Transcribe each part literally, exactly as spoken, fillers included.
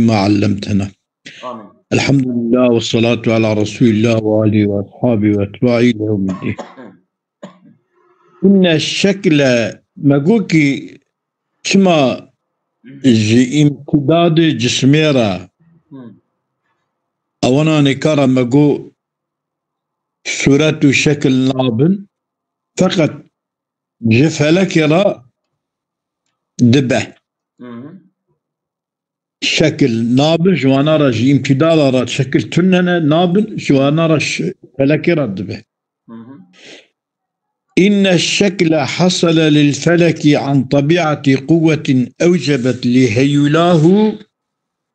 ما علمتنا. آمين. الحمد لله والصلاة على رسول الله وآله وأصحابه وأتباعه إلى يوم الدين. إن الشكل، me got ki çima ji îmtidadê cismê re, ewana nêkara me got sûret û şekil nabin, feqet ji felekê re dibe. Şekil nabin, ji wana re, ji îmtidada re şekil tunene nabin, ji wana re ş-, felekê re dibe. إن الشكل حصل للفلك عن طبيعة قوة أوجبت لهيولاه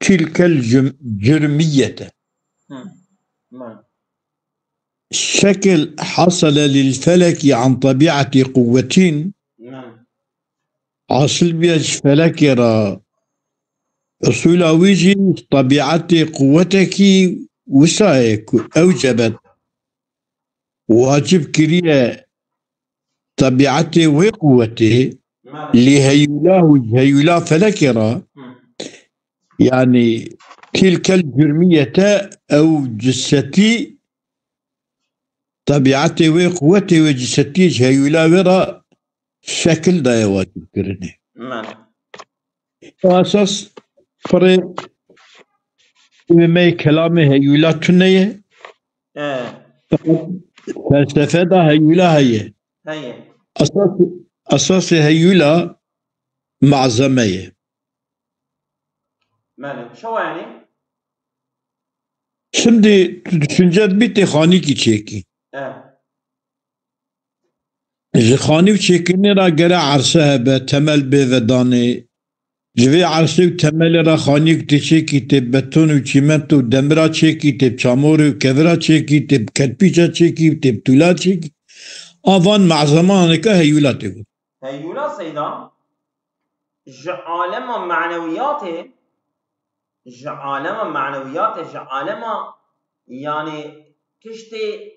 تلك الجرمية. الشكل حصل للفلك عن طبيعة قوة. Hasil bûye ji felekê re. Usûla wî jî tebiatê quwetekî wisa ye ku ewcebet, wacib kiriye tebiatê wê quwetê, lê heyûla û heyûla felekê re, yanî tilkel cürmiyete, ew cisetî, tebiatê wê quwetê wê cisetî ji heyûla wê re şekil daye wacibkirinê. Mane. Esas pirê wê me kelamê heyûla tune ye. E. Feqet felsefe da heyûla heye. Heye. Esas, esasê heyûla malzeme ye. Mane. Çawa yani? Şimdi tu düşünce bî tê xanîkî çêkî. E. Ji xanî û çêkirinê re gere erse hebe, temel bê vedanê. Ji vê ersê û temelê re xanîk tê çêkî, tê beton û çîmento û demira çêkî, tê çamorê û kevira çêkî, tê kerpîça çêkî, tê tûla çêkî. A van malzemaneke heyûla tê got. Heyûla seyda, ji alema manewiyatê, ji alema manewiyatê, ji alema, yani, tiştê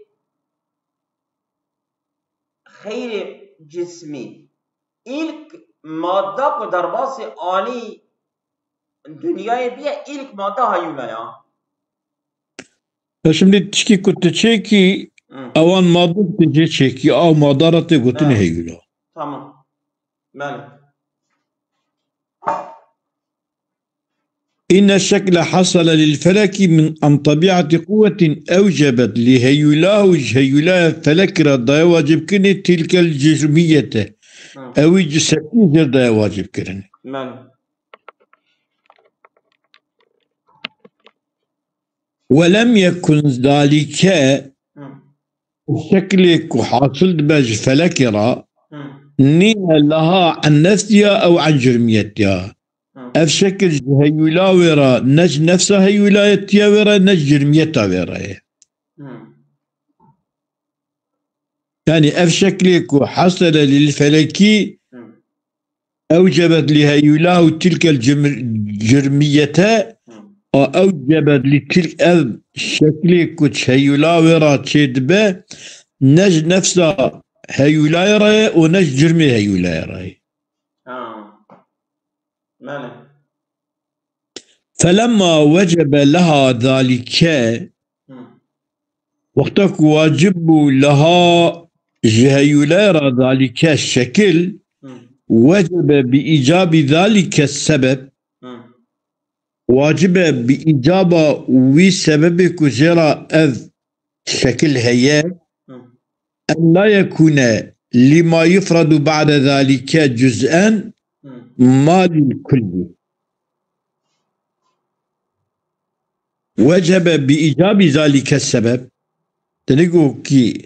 xeyrê cismî. Îlk madda ku derbasî alî dinyayê bîye, îlk madda heyûla ya. Ya şimdi tişkî ku tu çêkî, Hı. ewan madde ku tu cê çêkî, ew madda re tê gotinê Hı. heyûla. Tamam. Belê. إن الشكل حصل للفلك من، عن طبيعة قوة أوجبت لهيولاه، ji heyûlaya felek re daye wacibkirinê, tilkel cürmiyete. Hı. Ew ê cisetî jê daye wacibkirinê. Belê. ولم يكن ذلك، Hı. şeklê ku hasil dibe ji felekê re, Hı. nîne leha an nefsiha ew an cürmiyetiha. Hı. Ev şekil ji heyûla wê re, ne ji nefsa heyûlayetiya wê re, ne ji cürmiyeta wê re ye. Hı. Yani ev şeklê ku hasele lil felekî Hı. ewcebet li heyûla û tilkel cimr-, cürmiyete, Hı. a ewcebet li tilk, ev şeklê ku ji heyûla wê re çêdibe, ne ji nefsa heyûlayê re ye û ne ji cürmê heyûlayê re ye. Ha. Belê. Felemma wecebe leha zalike, Hı. wexta ku wacib bû leha ji heyûlaya re zalike şekil, Hı. wecebe bi îcabî zalike sebeb, Hı. wacib e bi îcaba wî sebebê ku jê re ev şekil heye, Hı. en la yekûne lîma yufredu ba'de zalike cuz'en Hı. ma lil kulli. Wecebe bi îcabî zalike sebeb. Tenê ku ki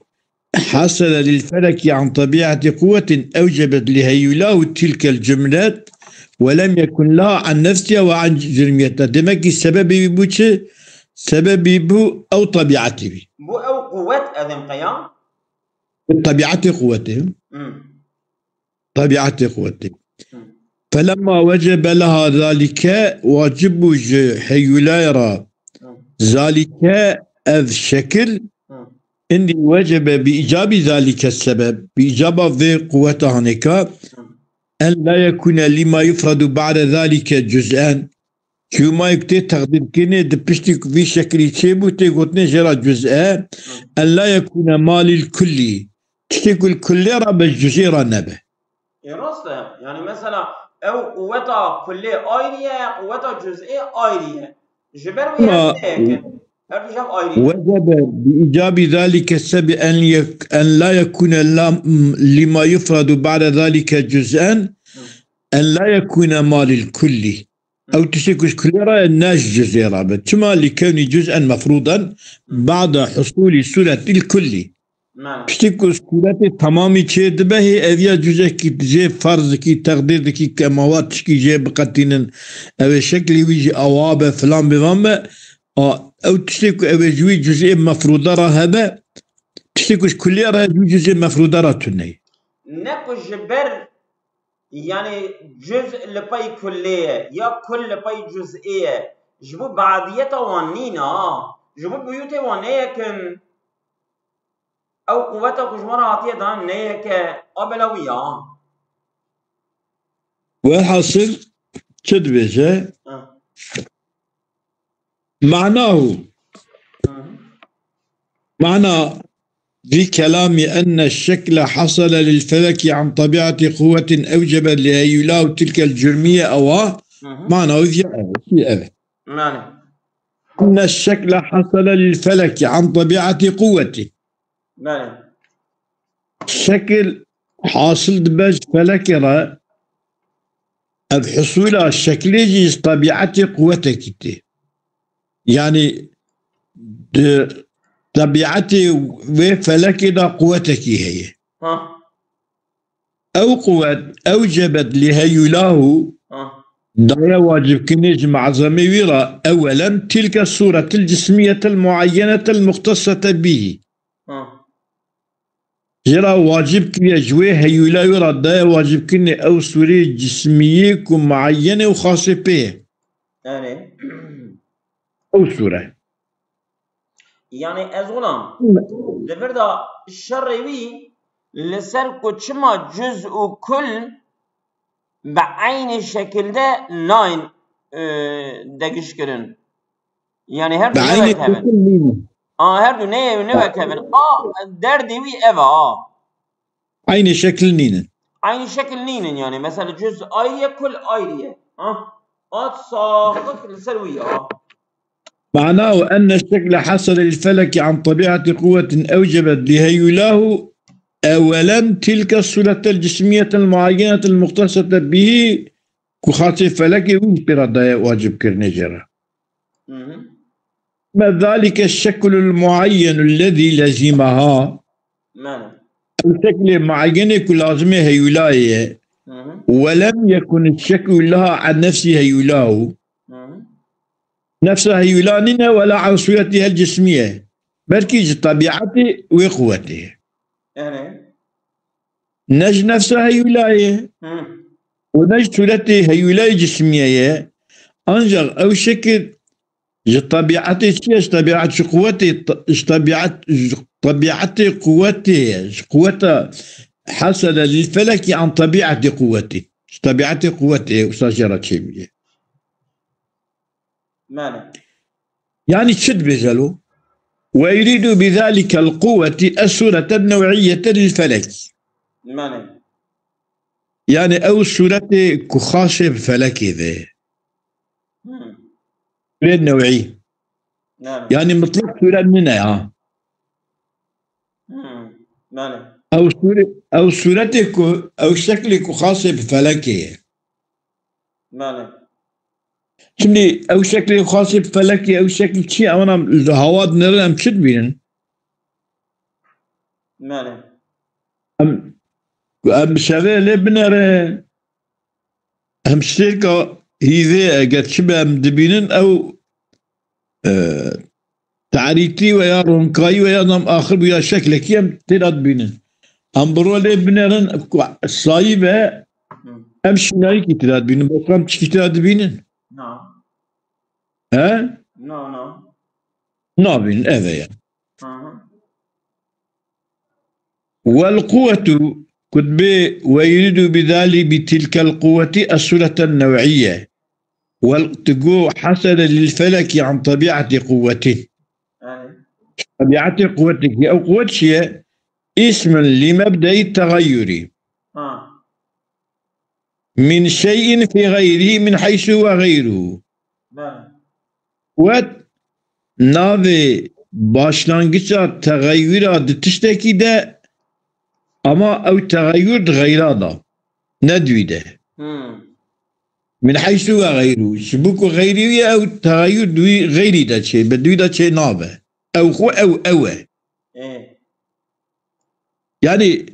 hasele lil feleki an tebiati quwetin ewcebet li heyûla û tilkel cumlet ve lem yekun la an nefsiha ve an cürmiyete. Demek ki sebebî bû çi? Sebebî bû ew tebiatî bî. Bû ew quwet evin qeya? Tebiatê quwetê. Hmm. Tebiatê quwetê. Hmm. Felemma wecebe leha zalike, wacib bû ji heyûlaya re Hmm. zalike, ev şekil, Hmm. indî wecebe bi îcabî zalike sebeb, bi îcaba vê quweta hanêka, Hmm. en la yekûne lîma yufredu ba'de zalike cuz'en, Çûmayê ku tê teqdîrkirinê di piştî ku vî şekilî çêbû, tê gotinê jê re cuz'e, en la yekûne malîl kullî. Tiştê ku li kullê re be, cuz'ê re nebe. E, rast e. Yani mesela ew quweta kullê ayrî ye, quweta cuz'ê ayrî ye. Ji ber wê Ama her ne yek in. Her du jev ayrî ne. Wecebe bi îcabi zalike sebi en yek-, en la yekûne la, lima yufradu ba'de zalike cuz'en, en la yekûne malîl kullî. Ew tiştê ku ji kulê re ne ji cuz'ê re be. Çima? Li kewnî cuz'en mefrûden ba'de husûlî sûretîl kullî. Mane. Piştî ku sûretê temamî çê dibe, hê eviya cuz'ekî jê ferz dikî, teqdîr dikî, kemawa tişkî jê biqetînin. Ew ê şeklê wî jî awa be, filan be, van be. A, ew tiştê ku ew ê ji wî cuz'ê mefrûde re hebe, tiştê ku ji kulê re ji wî cuz'ê mefrûde re tune ye. Ne ku ji ber, yani cuz li pey kulê ye, ya kul li pey cuz'ê ye. Ji bo badiyeta wan nîne, ha. Ji bo buyûtê wan ne yek in. Ew quweta ku ji wan re hatiye dan ne yek e, a bela wî ya. Welhasil çi dibêje? Ha. Manahu. Hı hı. Mana vî kelamî enne şekle hasale lil felekî an tebiati quwetin ewcebe li heyûlahu tilkel cürmiye ewa. Hı hı. Mana wî viya ev, ev. Mane. Enne şekle hasale lil felekî an tebiati quweti. Belê. Şekil hasil dibe ji felekê re, ev husûla şeklê jî ji tebîetê quwetekî tê. Yanî di tebîetê wê felekê de quwetekî heye. Ha. Ew quwet, ewcebet li heyûlahu, Ha. daye wacibkirinê ji mezemê wî re, ewelen tilke sûretil cismiyetel muayyenetel muxtesete bihî. Ha. Jê re wacib kiriye, ji wê heyûla wî re daye wacibkirinê ew sûreyê cismiyê ku muayyen e û xasê pê ye. Erê. Ew sûre. Yani ez gulam, di vir de şerê wî li ser ku çima cuz û kul bi eynî şekilde nayên, e, degişkirin. Yani her du Bi eynî newek hevin. şekil nînin. A, her du ne, newek hevin. A, derdê wî ev e, a. Eynî şekil nînin. Eynî şekil nînin yani. Mesela cuz ayrı ye, kul ayrı ye. Ha? At sağlık li ser wî ya. معناه أن الشكل حصل للفلك عن طبيعة قوة أوجبت لهيولاه أولا تلك الصورة الجسمية المعينة المختصة به ku xasê felekê wî jî pê re daye wacibkirinê jê re. Hı hı. Ve zalike şeklul muayyenul lezî lezimeha. Mane. Ew şeklê muayyenê ku lazimê heyûlayê ye. Hı hı. Ve lem yekun şeklu laha an nefsî heyûlahu. Hı hı. Nefsa heyûla nîne wela an sûretîhel cismî ye. Belkî ji tebîetê wê quwetê ye. Erê. Ne ji nefsa heyûlayê Hı. û ne ji sûretê heyûlayê cismîye ye. Ancax ew şekil ji tebîetê çi ye? Ji tebîet, ji quwetê, ji tebîet, ji tebîetê quwetê ye. Ji quweta hasele lil felekî an tebîetê quwetê. Ji tebîetê quwetê ye, wisa jê re çêbûye. Mane. Yani çi dibêje lo? Ve yuridu bi zalikel quwweti es-sureten nev'iyyete lil felek. Mane. Yani ew sûretê ku xasê bi felekê ve. Hmm. Sûret nev'î. Mane. Yani mutlak sûret nîne ya. Hmm. Mane. Ew sûre-, ew sûretê ku, ew şeklê ku xasê bi felekê ye. Mane. Şimdi ew şeklê xasê felekê, ew şekil çi ye? Ewan em li hawa dinerin, em çi dibînin? Mane. Em, em şevê lê binerin. Em stêrka hîvê eger çi be em dibînin, ew, e, tarîtî veya ronkayî veya nam axir ya şeklekî em têda dibînin. Em bi rolê binerin ku sayî be, Hı. em şînayîkî têda dibînin. Başka em çikî têda dibînin? Na. He? Na, na. Nabînin, ev e ya. Hı hı. Wel quwwetu, ku dibê ve yuridu bi zalî bi tilkel quwweti es-sureten nev'iyye. Wel, tu got, hasele lil feleki an tebi'etî quwwetin. Tebi'etê quwwetekî. Ew quwwet çi ye? Îsmun li mebdeî tegayurî. Min şey'in fî xeyrî min heysu ve xeyruhu. Quwwet navê başlangiça texeyura di tiştekî de, ama ew texeyur di xeyra de, ne di wî de. Min heysu ve xeyru. Ji bo ku xeyrî wî ye, ew texeyur di wî xeyrî de çê, bi di wî de çê nabe. Ew xwe ew ew e. Ê. Yani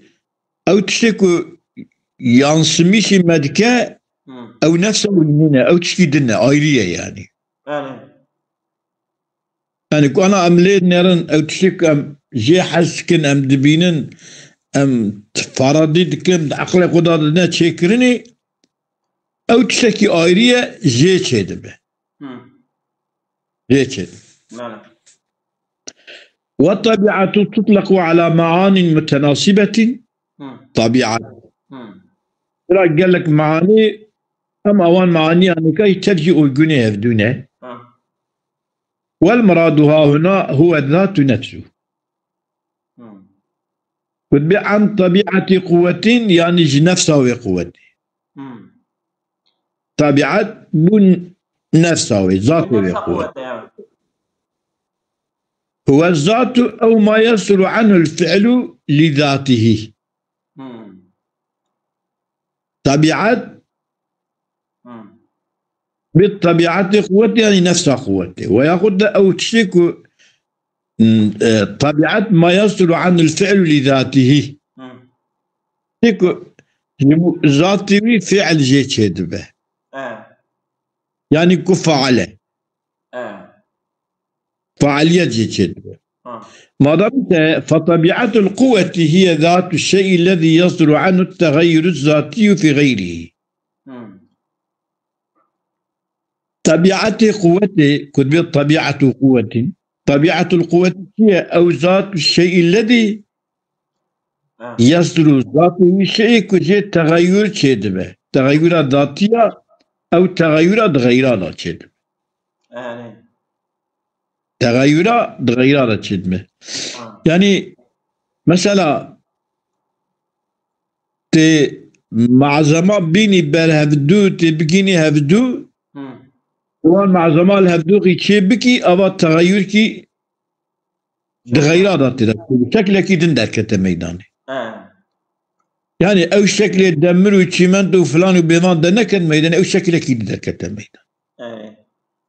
ew tiştê ku yansımışî me dike, Hmm. ew nefsa wî nîne, ew tiştî din e, ayrî ye yani. Yani. Yani ku ana em lê nerin, ew tiştê ku em jê hez dikin, em dibînin, em faradî dikin, di eqlê xwe de dine çêkirinê, ew tiştekî ayrî ye, jê çêdibe. Hmm. Jê çêdibe. Yani. Ve tabi'atu tutlequ ala maanin mutenasibetin. Hmm. Tabiat. Hmm. Bira gelek maanî, em awan maaniya nikayî tevcî û gunê hevdû ne. Hmm. Wel muradu hahuna huwe zatu nefsu. Hmm. Kutbi an tabi'ati quwwetin, yani ji nefsa wê quwwetê. Hmm. Tabiat bû nefsa wê, zatê wê Nefsa quwwet. quwwetê, evet. Huwe zatu ew ma yasduru anhu l-fi'lu li zatihi. Hmm. Tabiat Hmm. bi tabiatê quwwet, yani nefsa quwwetê. Ve yaxud da ew tiştê ku, e, tabiat ma yasduru anhu l-fi'lu li zatihi. Hmm. Tiştê ku ji bo zatê wî fi'l jê çêdibe. Evet. Yani ku faale. Evet. Faaliyet jê çêdibe. Ha. Madem te, fetabiatul quwweti hiye zatu şey'i lezî yasduru anhu tegayyuru zatiyyu fi gayrihi. Hmm. Tabiatê quwwetê, ku dibê tabiatu quwwetin, tabiatul quwweti çi ye? Ew zatu şey'i lezî Ha. yasduru, zatê wî şey'ê ku jê tegayyur çêdibe. Tegayyura zatiya, ew tegayyura di xeyra de çêdibe. Yani. Texeyura di xeyra de çêdibe. Ha. Yani, mesela, tê malzema bînî ber hevdû, tê bigînî hevdû, Hmm. wan malzema li hevdû qî çê bikî, ava texeyur kî di xeyra de tê de. Şeklekî din derkete meydanê. Ha. Yani, ew şeklê demir û çîment û filan û bêvan de neket meydanê, ew şeklekî din derkete meydan. Evet.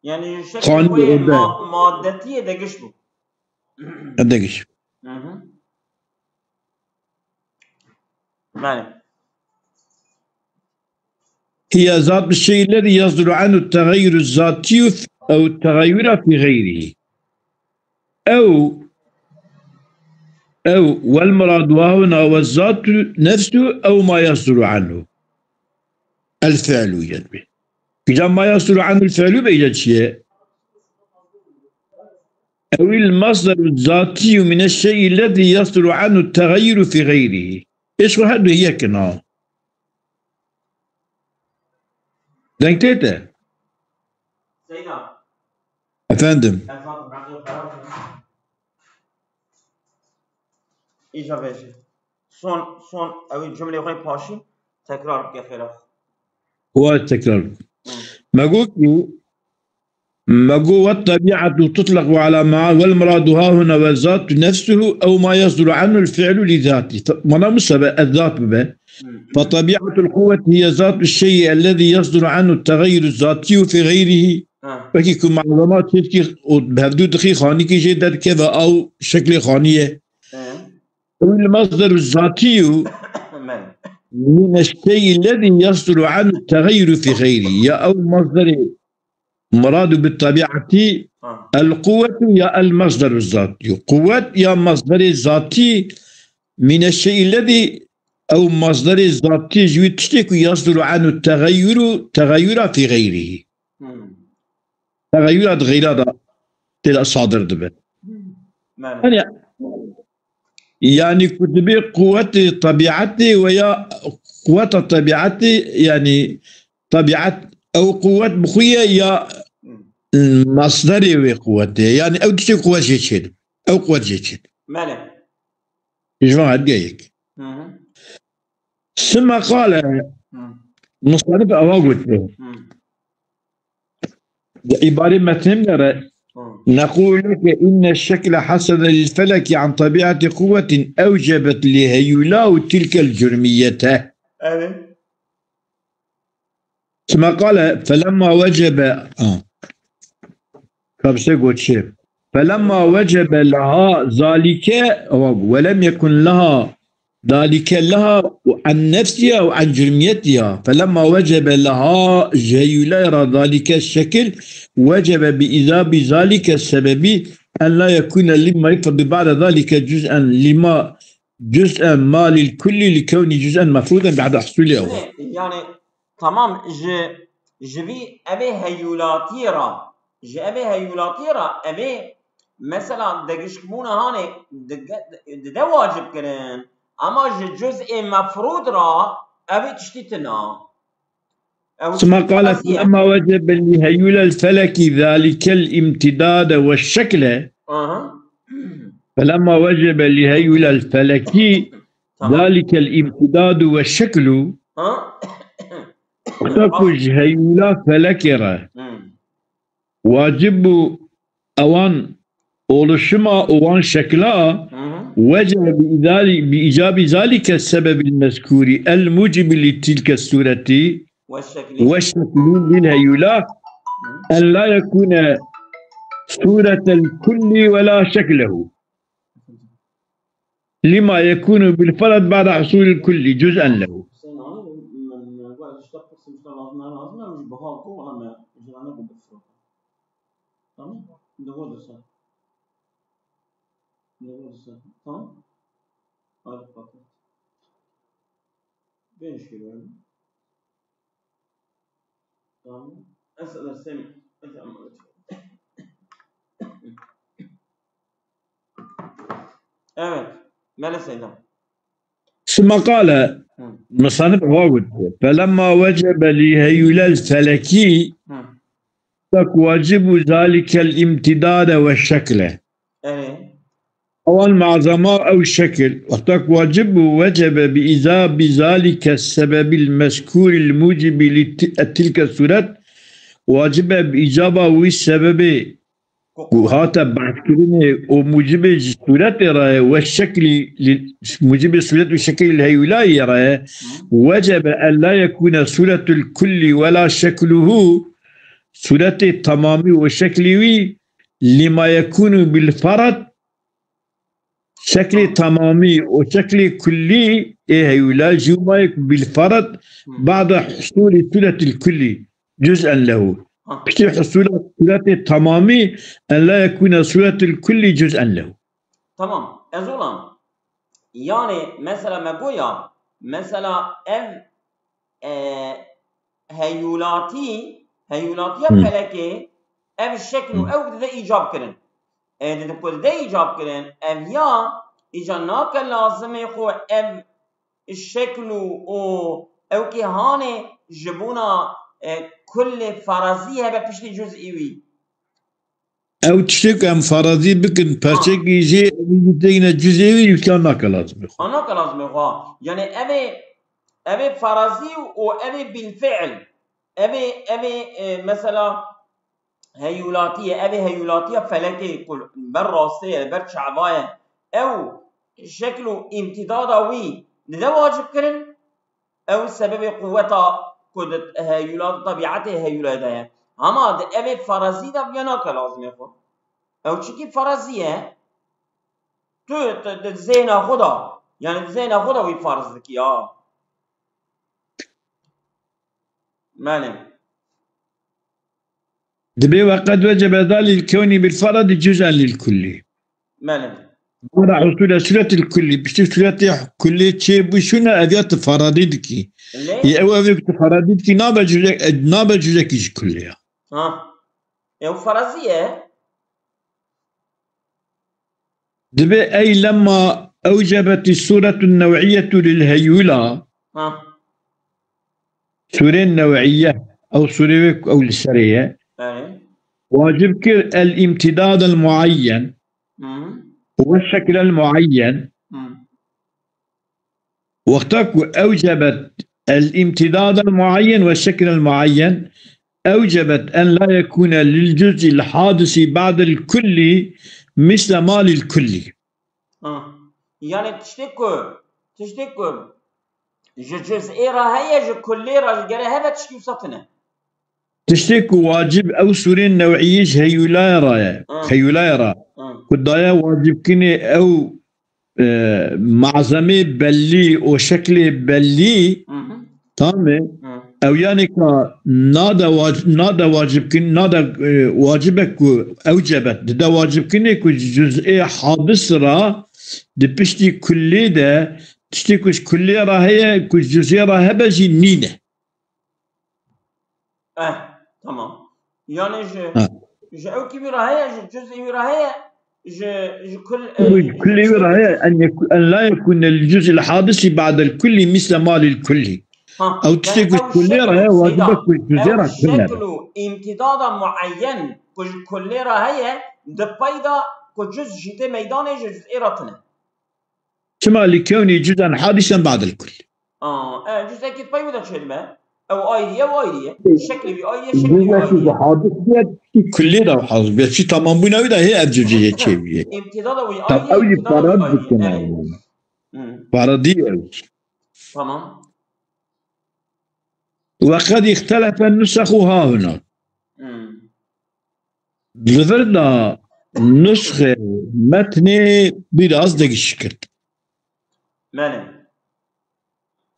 Yani şekil Xanî wê orada. ma-, maddetiyê de giş bû. De giş. Hı hı. Yani. Hiye zat bi şey'î lezî yasduru anhu tegayyuru zatiyyu ew tegayyura fi gayrihi. Ew, ew, wel muradu hahuna ve zatu nefsu ew ma yasduru anhu. El fi'lu yedbi. Kîja ma yasduru anhu el fi'lu bêje çi ye? Ewil masdaru zatiyyu mine şey'i lezî yasduru anhu tegayyuru fi gayrihi. Êş xwe her du yek in ha. Deng tê te? Seyda. Efendim. Ez zaten bırakıyorum, karar verdim. Îca vêjî. Son, son, ew cümleyê xwe paşî tekrar bike xêra. Wa tekrar. Hı. Me got ku, me got, ve tabi'atu tutlaqu ala ma, vel muradu hahuna ve zatu nefsuhu ew ma yasduru anhu el fi'lu li zati. Mana musebe ez zat bibe. Hı. Fe tabi'atul quwweti hiye zatu şey'i ellezî yasduru anhu tegayyuru zatiyyu fi gayrihi. Ha. Wekî ku malzema çêdikî û bi hevdû dixî xanîkî jê derdikeve, ew şeklê xanî ye. Hı. Ew il masderu zatiyyu Amen. mine şey'i lezî yasduru anhu tegayyuru fi gayrihi. Ya ew masderê muradu bi tabi'ati Ha. el quwwetu ya el masderu zatiyyu. Quwwet ya masderê zatî mine şey'i lezî ew masderê zatî ji wî tiştê ku yasduru anhu tegayyuru, tegayyura fi gayrihi. Hmm. Tegayyura di xeyra de tê de sadir dibe. Mane. Yani, yani ku dibê quwetê tabiatê veya quweta tabiatê, yani tabiat Ew quwet bi xwe ye ya Hmm. masderê wê quwetê ye. Yani ew tiştê quwet jê çêdibe. Ew quwet jê çêdibe. Belê. Ji van hergeyek. Hı hı. Sima qale, Hı. musanif ewa gotiye. Hı. Di îbarê metnê me re, Hı. نقول لك إن الشكل حصل للفلك عن طبيعة قوة أوجبت لهيولا تلك الجرمية. Evet. Sima qale, felemma wecebe, ah. Kabşe goçê. Felemma wecebe leha zalike, ولم يكن لها ذلك لها عن نفسها وعن جرميتها. فلما وجب لها جهيلة ذلك الشكل، وجب بإيجاب ذلك السبب أن لا يكون لما يفرض بعد ذلك جزءا لما جزءا ما للكل لكون جزءا مفروضا بعد حصول أول. Yani, tamam, ji, ji vî evê heyûlatiyê re, ji evê heyûlatiyê re, evê, mesela, degişkbûna hanê dide, dide wacib kirin, ama ji cuz'ê mefrûd re evê tiştî tune. Ew Sima qale, qasî ye. Felemma wecebe li heyûla el-felekî zalike el-imtidade ve şekle. Aha. Felemma wecebe li heyûla el-felekî Tamam. zalike el-imtidadu ve şeklu. Ha? Wexta ku ji heyûla felekê re Hmm. wacib bû ewan oluşuma û wan şekla Hı hı. wecebe bi izali-, bi îcabi zalike sebebil mezkûrî el mucibi li tilke sureti Ve şekli. ve şekli lil heyûla en la yekûne suretel kulli ve la şeklehu. Lima yekûnu bil ferad ba'de husulil kulli cüz'en lehu. Hüseyin abi, ben, ben, bu işte kısım işte lazım, lazım, lazım, bu halkı olan ben, üzerine bu bir Tamam. Doğrudur sen. Doğrudur sen. Tamam. Hadi bakalım. Ben iş görüyorum. Tamam. Esad Semih. Evet. Mele Seyda. Sima qale, Hı. musanif ewa got, felemma wecebe li heyûlel felekî, Hı. tak wacib û zalikel imtidade ve şekle. Evet. Ewan malzema ew şekil, wextak wacib bû, wecebe bi îcabi zalike sebebil mezkûril mucibi li ti-, tilke suret, wacibe bi îcaba wî sebebê ku hate behskirinê û mucibê ji sûretê re ye we şeklî li, mucibê sûret û şeklî li heyûlayê re ye, wecebe en la yekûne sûretul kullî we la şekluhu, sûretê temamî û şeklî wî lima yekûnu bil ferad, şeklê temamî û şeklê kullî ê heyûla ji mayek bil ferad ba'de husûlî sûretil kullî cüz'en lehu. Ha. Piştî husûla sûretê temamî en la yekûne sûretil kullî cüz'en lehu. Tamam. Ez olan. Yani mesela me goya, mesela ev e, heyûlatî, heyûlatiya Hı. felekê, ev şekl û Hı. ew dide îcab kirin. E, dide ku dide îcab kirin, ev ya îca nake lazimê xwe ev şekl û, û ew kê hanê ji bona, e, kullê farazî hebe piştî cuz'î wî. Ew tiştê ku em farazî bikin, Ha. perçekî jê, evî jî têgine cuzê wî, îmkan nake lazimê xwe. Ha, nake lazimê xwe. Yani evê, evê farazî û evê bilfiil. Evê, evê, e, mesela heyûlatî ye, evê heyûlatiya felekê ku ber rastê ye, ber çava ye. Ew şekl û îmtidada wî dide wacib kirin. Ew sebebê quweta ku di heyûla, di tebîetê heyûlê de ye. Hema di evê farazî de viya nake lazimê xwe. Ew çikî farazî ye. Tu, tu di zêna xwe de, yani di zêna xwe de wî farz dikî, ya. Mane. Dibê ve qed wecebe zalil kewnî bil faradi cüz'en lil kullî. Belê. Ba'da husûle suretil kullî, piştî suretê kullî çê bû şûne, ev ya tu faradî dikî. Lê? Yê ew, ev tu faradî dikî, nabe cüzek, nabe cüzekî ji kullî ya. Ha. Ew farazî ye? Dibê ey lemma ewcebetî suretun new'iyetu lil heyûla. Ha. Sûreyên new'îye. Ew sûrê wê ku ew li serê ye. Erê. Wacib kir el-imtidad el-muayyen Hı. ve şekl el-muayyen. Hı. Wexta ku ewcebet el-imtidad el-muayyen ve şekl el-muayyen, ewcebet en la yekune lil-cüz'il hadisi ba'del kulli misle ma lil kulli. Ha. Yani tiştê ku, tiştê ku ji cüz'ê re heye, ji kullê re jî gere hebe, tiştî wisa tune. Tiştê ku wacib ew sûrên new'iyê ji heyûlaya re ye. Ha. Heyûlaya re. Ha. Ku daye wacibkirinê ew, e, malzemê bellî û şeklê bellî, Hı hı. tamam e? Hı. Ew yani ka nade wac-, nade wacibkin-, nade, e, wacibe ku ewcebet, dide wacibkirinê ku ji cüz'ê hadis re di piştî kullê de tiştê ku ji kullê re heye, ku ji cüz'ê re hebe jî nîne. Eh, tamam. Yani ji, Ha. ji ew kî wî re heye, ji cüz'ê wî re heye, ji, ji kul, e, Kulê wî re heye, en yek-, en la yekune li cüz'il hadisi ba'del kulli misle ma lil kulli. Ha, Ew tiştê yani ku ew kulê şekl, re heye, wacibe Seyda, ku cüz'ê ew re tune. şekl û îmtidada muayyen ku ji kulê re heye, di peyda ku cüz jî tê meydanê, ji cüz'ê re tune. Çima li kewnî cüz'en hadisen ba'del kull. Aa, e, cüz'ekî pey wî de çêdibe. Ew ayrî ye, ew ayrî ye. Şeklê wî ayrî ye, şeklê wî Cüz'ekî ayrî ye. Hadis ye, kulê de hadis. Belkî tamambûna wî de hê ev cüz'ê çêbûye. Îmtidada wî Tam ayrî ye, ew yî îmtidada wî paradî ayrî ye. dikine. Erê. Hı. Paradî ew. Tamam. Ve qed îxtelefe nusehu hahuna. Hı. Li vir de nusxê metnê biraz değişik kir. Belê.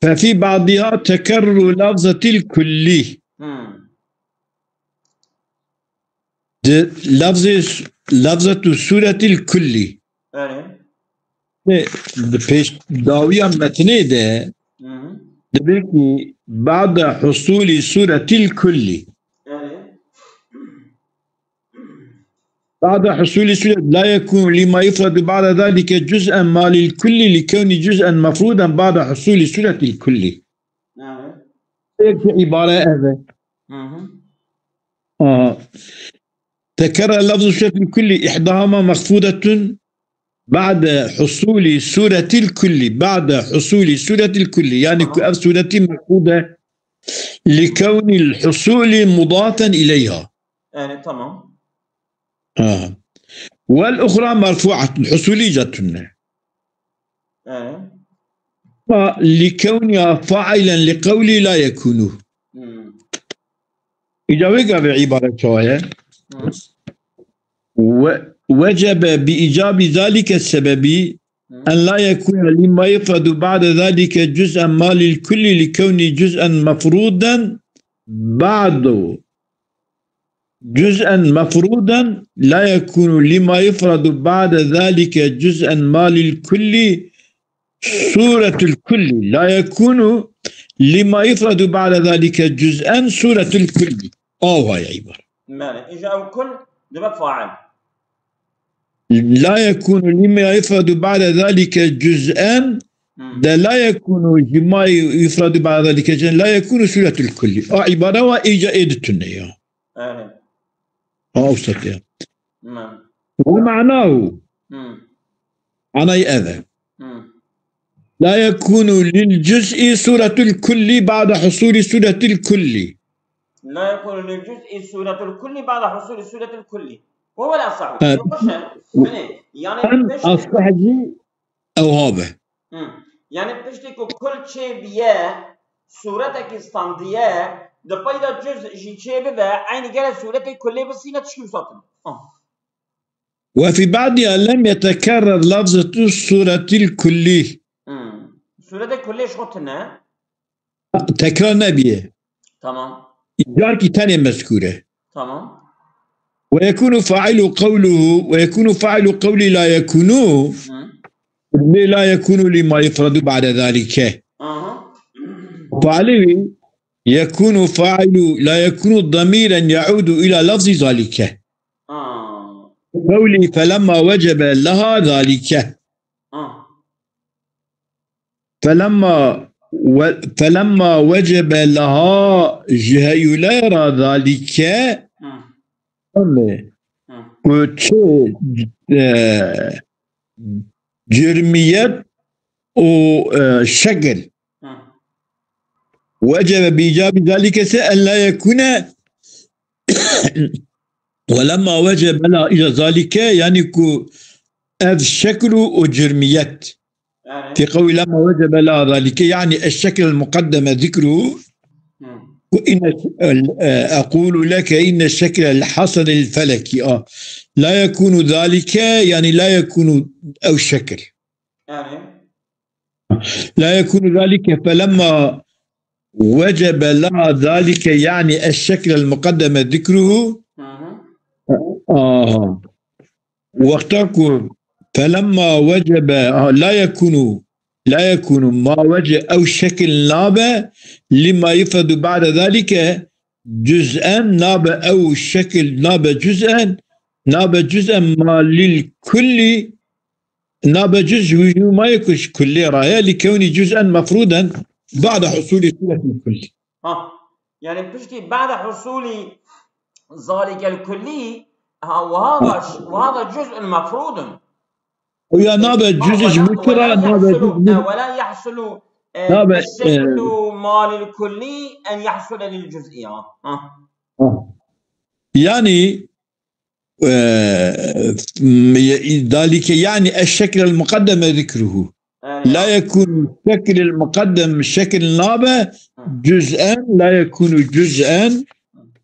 Fefî ba'diha tekerru lafzetil kullî. Hmm. Di lafzê, lafzetu suretil kullî. Belê. Di pêş dawiya metnê de Hı hı. dibê ku ba'de husulî suretil kullî. Belê. بعد حصول سورة لا يكون لما يفرد بعد ذلك جزءا ما للكل لكون جزءا مفرودا بعد حصول سورة الكل. Evet. Belki ibare evet. Hı hı. Aha. تكرر لفظ سورة الكل إحداهما مخفوضة بعد حصول سورة الكل. بعد حصول سورة الكل. Yani Tamam. ku ev sureti mexfûd e, لكون الحصول مضافا إليها. Yani tamam. Ha. والأخرى مرفوعة. Husulî ca tune. Ee? Ma لكونها فاعلا لقولي لا يكون. Hmm. Îca wê gavê îbaret çawa ye? Hmm. Ve-, وجب بإيجاب ذلك السبب Hmm. أن لا يكون لما يفرد بعد ذلك جزءا ما للكل لكون جزءا مفرودا بعد جزءا مفرودا لا يكون لما يفرد بعد ذلك جزءا ما للكل صورة الكل. لا يكون لما يفرد بعد ذلك جزءا صورة الكل. Aw hay îbar. Belê. Îja ew kul dibe fail. لا يكون لما يفرد بعد ذلك جزءا Hmm. De لا يكون لما يفرد بعد ذلك جزءا لا يكون صورة الكل. A îbare wa îca ê ditune ya. Evet. Ha, o sete. Hmm. ومعناه. Hmm. Anayı eve. Hmm. لا يكون للجزء صورة الكل بعد حصول صورة الكل. لا يكون للجزء صورة الكل بعد حصول صورة الكل. وهو الأصح. Evet. Boş ver. Yani, En piştî asah jî ew ha be. Hı. Yani piştî ku kul çê biye, suretekî standiye, di peyda cüz jî çê bibe, eynî gere suretê kulê bisîne çi wisa tune. Ah. وفي بعضها لم يتكرر لفظة صورة الكل. Hı. Suretê kulê ji xwe tune. Tekrar nebiye. Tamam. Carkî tenê mezkûr e. Tamam. ويكون فاعل قوله، ويكون فاعل قولي لا يكون. Hı. Lê لا يكون لما يفرد بعد ذلك. Aha. Failî يكون فاعل لا يكون ضميرا يعود إلى لفظ ذلك. Aa. قولي فلما وجب لها ذلك. Aa. فلما Ve felemma wecebe leha, ji heyûlê re zalike, Hı. em, Hı. ku çi, e, cirmiyet û, e, şekil. Hı. Wecebe bi îcabî zalike se en la yekûne, ve lemma wecebe leha îca zalike, yanî ku ev şekil û, û cirmiyet. Yani. Fi qewlî lemma wecebe leha zalike, yanî eşşekl el muqaddeme zikruhu. Hı. Ku inne, e, equlu leke inne şekl el hasen el feleki. A, la yekûnu zalike, yanî la yekûnu ew şekil. Yani. La yekûnu zalike felemma wecebe leha zalike, yanî eşşekl el muqaddeme zikruhu. Hı hı. Aha. Wexta ku felemma wecebe, aha, la yekûnu, la yekûnu ma wece, ew şekil nabe, lima yufredu ba'de zalike, cüz'en nabe, ew şekil nabe cüz'en, nabe cüz'en ma lil kulli, nabe cüz wî jû ma yek ji kullê re ye, li kewnî cüz'en mefrûden ba'de husûlî sûretil kullî. Ha. Yani piştî ba'de husûlî zalikel kullî, ha, wa hada, wa hada cüz'un mefrûdun. Ew ya nabe cüz ji mukira, nabe cüz, e, ve la yahsulu, e, nabe, e, eşşeklu ma lil kullî en yahsule lil cüz'i, ha. Ha. Ha. Yani, e, m-, dalike, yani eşşekl el muqaddeme zikruhu. Yani. La yekûnu şekl el muqaddem, şekil nabe, Hı. cüz'en, la yekûnu cüz'en,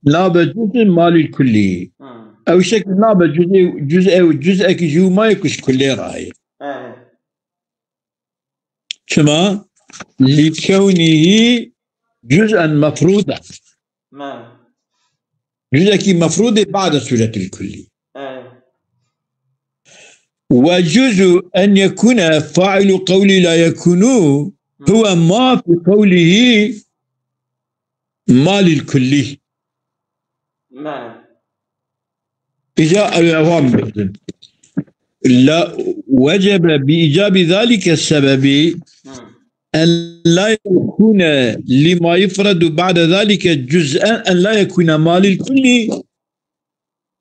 nabe cüz'en ma lil kullî. Hı. Ew şekil nabe cüz'e, cüz'e, cüz'ekî jû ma yek ji kullê re ye. Yani. Çima? Li kewnîhî cüz'en mefrûden. Me. Cüz'ekî mefrûdê ba'de sûretil kullî. Evet. Ve cüz'u en yekûne fa'ilu qewlî la yekûnu Hı. huve ma fi qewlîhî ma lil kullî. Me. Îca ew ewam bibin. La wecebe bi îcabî zalike sebebi Hı. en la yekûne lima yufredu ba'de zalike cüz'en en la yekûne ma lil kullî,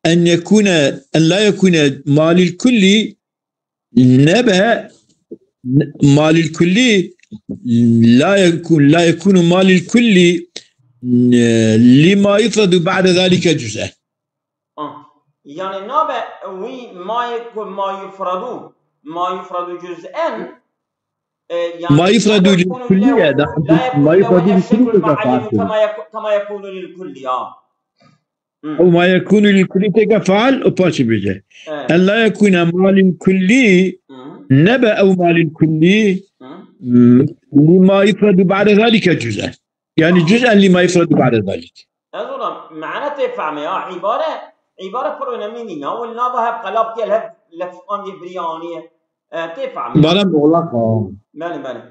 en yekûne, en la yekûne ma lil kullî, nebe, n-, ma lil kullî, la yekûn, la yekûnu ma lil kullî, n-, lima yufredu ba'de zalike cüz'en. Ah. Yani nabe wî mayê ku ma yufredu, ma yufredu cüz'en, e, yani Ma yufredu nabe lil kûnu kullî lehu, ye, da, la yekûnu ma lehu yufredu lil kullî eşşekul teke muayyenu fail. Kema yek-, kema yekûnu lil kullî, ya. Hı. Ew ma yekûnu lil kullî teke faal û paşê bêje. Evet. En la yekûne ma lil kullî, Hı. nebe ew ma lil kullî, Hı. m-, lima yufredu ba'de zalike cüz'en. Yani Tamam. cüz'en lima yufredu ba'de zalik. Ez ona mane tê fehmê ya. Îbare, îbare pir önemli nîne. Ewil nava hep qelab diye, hep lefzan diye biriya aniye. E, tê fehmê. Îbare muğlak ha. Belê, belê.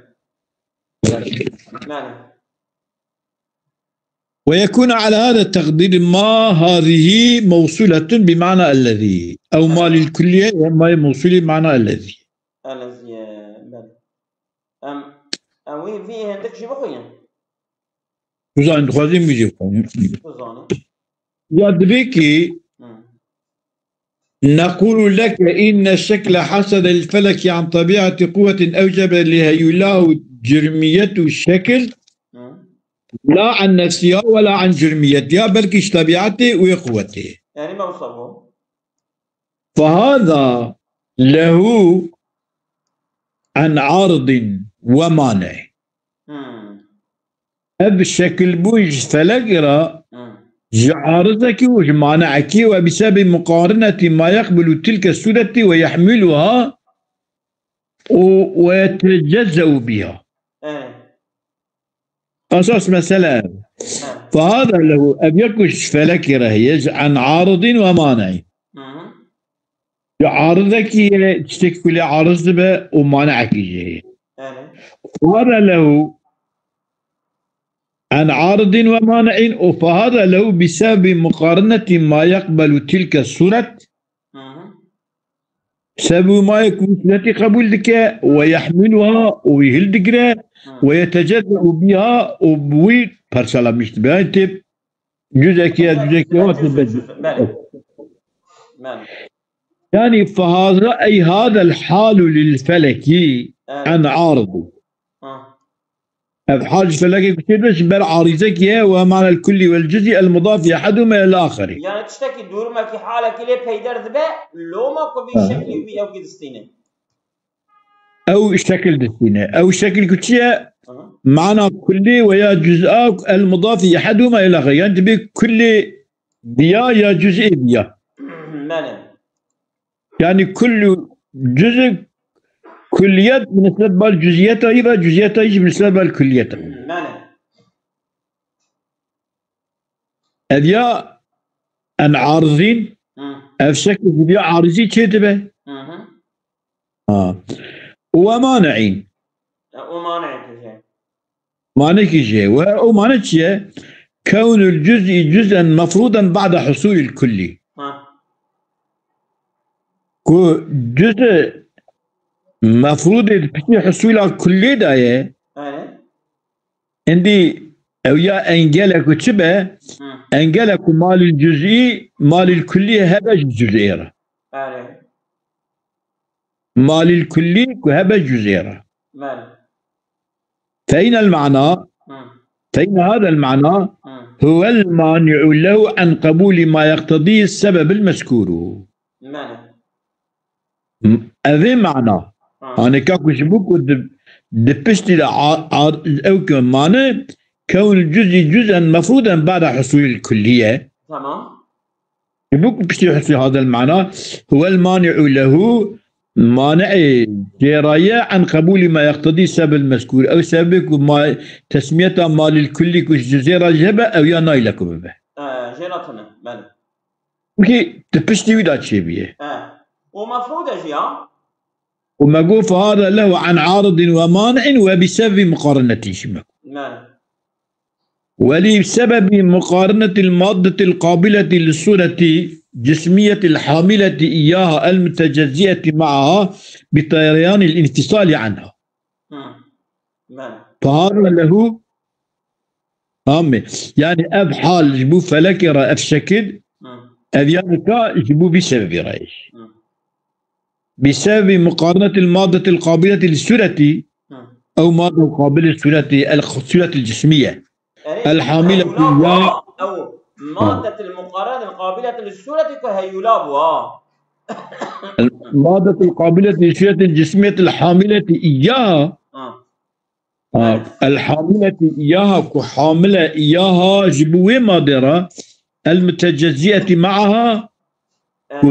Belê. Ve yekûne ala hâzâ teqdîr ma hâzihî mewsûletun bi mana ellezî. Ew ma lil kullî ye, ma ye mewsûlî mana ellezî. Ellezî, belê. Em, em wî, vî hindik jî bixwînin. Bizan, dixwazim wî jî bixwînim. Bizanî. Ya dibê ki, Hı. نقول لك إن الشكل حسد الفلك عن طبيعة قوة أوجب لهيولاه جرمية الشكل Hı. لا عن نفسها ولا عن جرميتها، belkî ji tebiatê û yê quwetê. Yani me wisa bû. فهذا له عن عارض ومانع. Hı. Ev şekilbûn ji felekê re, Hı. ji arizekî û ji manekî, ve bi sebebî muqarinetî ma yeqbilu tilke sûretî ve yehmiluha û, ve yetecezze'u biha. Evet. Esas mesele ev. Evet. Fehada lehu, ev yek ku ji felekê re heye, ji an aridin ve mane'in. Hı hı. Ji arizekî ye, tiştekî ku lê ariz dibe û manekî jî heye. Evet. Fehada lehu an aridin ve mane'in û fehada lehu bi sebebi muqarinetî ma yeqbelu tilke suret. Hı hı. Sebûmayê ku wî sûretî qebûl dike, we yehmilûha, û wî hildigire, we yetecerre'u bîha, û bi wî parçalanmîş dibe. Yanî tê cüzekî ya cüzekî ya tê be. Belê. Belê. Yanî fehaza ey hadel halu lil felekî en aridî. Ev hal ji felekê ku çêdibe ji ber arîzekî ye, we manel kullî wel cüzî el mudafî ehedûme el axerî. Yani tiştekî, durumekî, halekî lê peyder dibe, loma ku vî şeklî û vî ewkî distîne. Ew şekil distîne. Ew şekil ku çi ye? Hı hı. Mana kullî we ya cüz'a el mudafî ehedûme el axerî. Yani dibê kullî viya ya cüz'ê viya. Belê. Yani kullu cüz'î kulliyet bi nisbet bal cüz'iyeta yî ve cüz'iyeta yî jî bi nisbet bal kulliyeta. Belê. Ev ya en arizîn, Hı. Ev şekil ji vî arizî çê dibe. Hı hı. Ha. Û we mani'în. E, û mani'î tije. Manekî jê. Û, û mane çi ye? Kewnul cüz'î cüz'en mefrûden ba'de husûlil kullî. Ha. Ku cüz'î mefrûdê di piştî husûla kullî de ye. Erê. Endî ew ya engele ku çi be? Hı. Engele ku malil cüz'î, malil kullî hebe ji cüz'ê re. Erê. Malil kullî ku hebe cüz'ê re. Belê. Fe inel mana, Hı. Fe inne hadel mana Hı. huvel mani'u lehu en qebûlî ma yeqtedî sebebil mezkûru. Belê. Evê mana. Hı. Hanê ka ku ji bo ku di, di piştî de a, a, ew ke mane, kewn cüz'î cüz'en mefrûden ba'de husûlil kullî ye. Tamam. Ji bo ku piştî husûl hadel mana, huwel mani'u lehu, mani'ê jê re ye, en qebûlî ma yeqtedî sebil mezkûr. Ew sebebê ku ma, tesmiyeta malil kullî ku ji cüz'ê re jê be, ew ya nayile ku bibe. E, jê re tune, belê. Wekî di piştî wî de çêbûye. E. Û mefrûd e jî ya? Û me got, fehada lehu an aridin ve mani'in ve bi sebebi muqarinetin jî me got. Belê. Ve li sebebi muqarinetil maddetil qabileti li sureti cismiyeti el hamileti iyyaha el mutecezziyeti ma'aha bi tereyanil infisali anha. Hı. Belê. Fehada lehu, tamam mı? Yani ev hal ji bo felekê re, ev şekil, Hı. Ev ya dika ji bo vî sebebî re ye. Hı. Bi sebebi muqarinetil maddetil qabileti li sureti, Hı. Ew madde qabil sureti, el suretil cismiye. Erê, El hamileti heyula ya bû, ew maddetil muqarinetil qabileti li sureti ku heyula bû, ha. Maddetil qabileti li suretil cismiyetil hamileti iyyaha. Ha. Ha, Evet. El hamileti iyyaha, ku hamile iyyaha ji bo wê madê re, el mutecezziyeti ma'aha, Evet. ku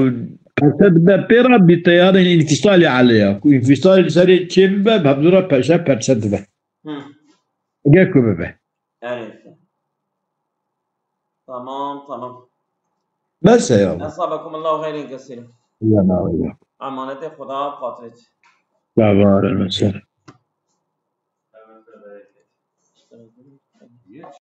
perçe dibe pê re bi teyarên infisali aleyha, ku infisal li serê çê bibe, bi hevdu re perçe, perçe dibe. Hı. Gel ku bibe. Evet. Tamam, tamam. Bes e ya. Esabekumullahu hayren kesîr. Ya na ya. Emanetê Xuda, xatirê çi. Ya var mesela.